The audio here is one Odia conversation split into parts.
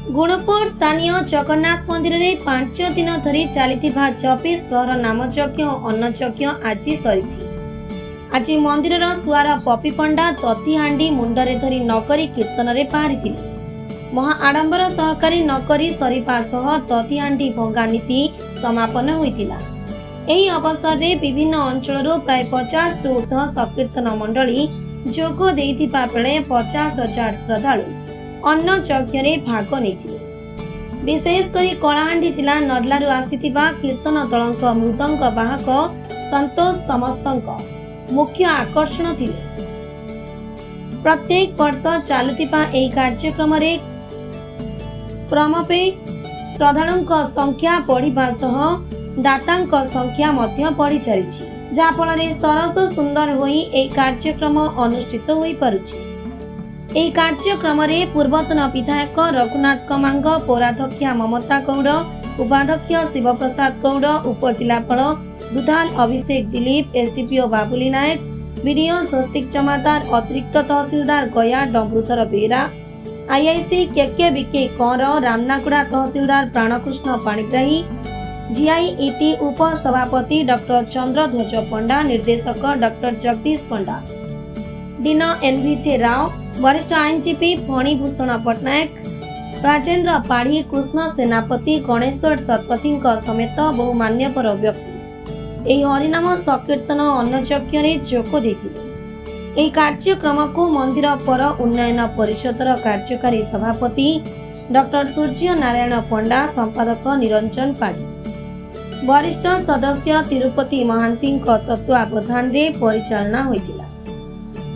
ଗୁଣପୁର ସ୍ଥାନୀୟ ଜଗନ୍ନାଥ ମନ୍ଦିରରେ 5 ଦିନ ଧରି ଚାଲିଥିବା 24 ପ୍ରହର ନାମଯଜ୍ଞ ଓ ଅନ୍ନଯଜ୍ଞ ଆଜି ସରିଛି। ଆଜି ମନ୍ଦିରର ସୁଆର ପପି ପଣ୍ଡା ଦଧିହାଣ୍ଡି ମୁଣ୍ଡରେ ଧରି ନଗରୀ କୀର୍ତ୍ତନରେ ବାହାରିଥିଲେ। ମହା ଆଡମ୍ବର ସହକାରେ ନଗରୀ ସରିବା ସହ ଦଧିହାଣ୍ଡି ଭଙ୍ଗା ନୀତି ସମାପନ ହୋଇଥିଲା। ଏହି ଅବସରରେ ବିଭିନ୍ନ ଅଞ୍ଚଳରୁ ପ୍ରାୟ 50ରୁ ଉର୍ଦ୍ଧ୍ୱ ସଂକୀର୍ତ୍ତନ ମଣ୍ଡଳୀ ଯୋଗ ଦେଇଥିବା ବେଳେ 50,000 ଶ୍ରଦ୍ଧାଳୁ ଅନ୍ନ ଯଜ୍ଞରେ ଭାଗ ନେଇଥିଲେ। ବିଶେଷ କରି କଳାହାଣ୍ଡି ଜିଲ୍ଲା ନର୍ଲାରୁ ଆସିଥିବା କୀର୍ତ୍ତନ ଦଳଙ୍କ ମୃଦଙ୍ଗ ବାହକ ସନ୍ତୋଷ ସମସ୍ତଙ୍କ ମୁଖ୍ୟ ଆକର୍ଷଣ ଥିଲେ। ପ୍ରତ୍ୟେକ ବର୍ଷ ଚାଲୁଥିବା ଏହି କାର୍ଯ୍ୟକ୍ରମରେ କ୍ରମପେ ଶ୍ରଦ୍ଧାଳୁଙ୍କ ସଂଖ୍ୟା ବଢ଼ିବା ସହ ଦାତାଙ୍କ ସଂଖ୍ୟା ମଧ୍ୟ ବଢ଼ି ଚାଲିଛି, ଯାହାଫଳରେ ସରସ ସୁନ୍ଦର ହୋଇ ଏହି କାର୍ଯ୍ୟକ୍ରମ ଅନୁଷ୍ଠିତ ହୋଇପାରୁଛି। ଏହି କାର୍ଯ୍ୟକ୍ରମରେ ପୂର୍ବତନ ବିଧାୟକ ରଘୁନାଥ ଗମାଙ୍ଗ, ପୌରାଧ୍ୟକ୍ଷା ମମତା ଗୌଡ଼, ଉପାଧ୍ୟକ୍ଷ ଶିବପ୍ରସାଦ ଗୌଡ଼, ଉପଜିଲ୍ଲାପାଳ ଦୁଧାଲ ଅଭିଷେକ ଦିଲ୍ଲୀପ, ଏସ୍ଡିପିଓ ବାବୁଲି ନାୟକ, ବିଡିଓ ସ୍ୱସ୍ତିକ ଜମାଦାର, ଅତିରିକ୍ତ ତହସିଲଦାର ଗୟା ଡମ୍ବୁଧର ବେହେରା, ଆଇଆଇସି କେକେ ବିକେ କର, ରାମନାଗୁଡ଼ା ତହସିଲଦାର ପ୍ରାଣକୃଷ୍ଣ ପାଣିଗ୍ରାହୀ, ଜିଆଇଇଟି ଉପସଭାପତି ଡକ୍ଟର ଚନ୍ଦ୍ରଧ୍ୱଜ ପଣ୍ଡା, ନିର୍ଦ୍ଦେଶକ ଡକ୍ଟର ଜଗଦୀଶ ପଣ୍ଡା, ଡିନ୍ ଏନଭିଜେ ରାଓ, ବରିଷ୍ଠ ଆଇନଜୀବୀ ଫଣୀଭୂଷଣ ପଟ୍ଟନାୟକ, ରାଜେନ୍ଦ୍ର ପାଢ଼ୀ, କୃଷ୍ଣ ସେନାପତି, ଗଣେଶ୍ୱର ଶତପଥୀଙ୍କ ସମେତ ବହୁ ମାନ୍ୟବର ବ୍ୟକ୍ତି ଏହି ହରିନାମ ସଂକୀର୍ତ୍ତନ ଅନ୍ନଯଜ୍ଞରେ ଯୋଗ ଦେଇଥିଲେ। ଏହି କାର୍ଯ୍ୟକ୍ରମକୁ ମନ୍ଦିର ପର ଉନ୍ନୟନ ପରିଷଦର କାର୍ଯ୍ୟକାରୀ ସଭାପତି ଡକ୍ଟର ସୂର୍ଯ୍ୟ ନାରାୟଣ ପଣ୍ଡା, ସମ୍ପାଦକ ନିରଞ୍ଜନ ପାଢ଼ୀ, ବରିଷ୍ଠ ସଦସ୍ୟ ତିରୁପତି ମହାନ୍ତିଙ୍କ ତତ୍ତ୍ୱାବଧାନରେ ପରିଚାଳନା ହୋଇଥିଲା।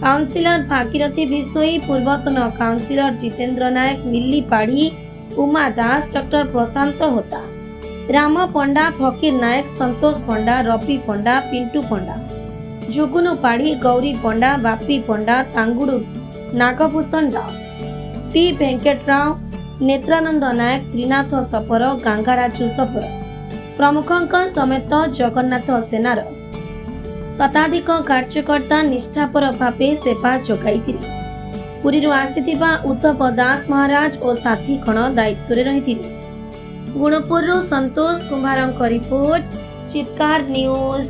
କାଉନସିଲର ଭାଗୀରଥୀ ବିଷୋଇ, ପୂର୍ବତନ କାଉନସିଲର ଜିତେନ୍ଦ୍ର ନାୟକ, ମିଲି ପାଢ଼ୀ, ଉମା ଦାସ, ଡକ୍ଟର ପ୍ରଶାନ୍ତ ହୋତା, ରାମ ପଣ୍ଡା, ଫକୀର ନାୟକ, ସନ୍ତୋଷ ପଣ୍ଡା, ରବି ପଣ୍ଡା, ପିଣ୍ଟୁ ପଣ୍ଡା, ଜୁଗୁନୁ ପାଢ଼ୀ, ଗୌରୀ ପଣ୍ଡା, ବାପି ପଣ୍ଡା, ତାଙ୍ଗୁଡୁ ନାଗଭୂଷଣ ରାଓ, ଟି ଭେଙ୍କଟ ରାଓ, ନେତ୍ରାନନ୍ଦ ନାୟକ, ତ୍ରିନାଥ ସପର, ଗାଙ୍ଗାରାଜୁ ସପର ପ୍ରମୁଖଙ୍କ ସମେତ ଜଗନ୍ନାଥ ସେନାର ଶତାଧିକ କାର୍ଯ୍ୟକର୍ତ୍ତା ନିଷ୍ଠାପର ଭାବେ ସେବା ଯୋଗାଇଥିଲେ। ପୁରୀରୁ ଆସିଥିବା ଉଦ୍ଧବ ଦାସ ମହାରାଜ ଓ ସାଥୀଗଣ ଦାୟିତ୍ୱରେ ରହିଥିଲେ। ଗୁଣପୁରରୁ ସନ୍ତୋଷ କୁମ୍ଭାରଙ୍କ ରିପୋର୍ଟ, ଚିତ୍କାର ନ୍ୟୁଜ୍।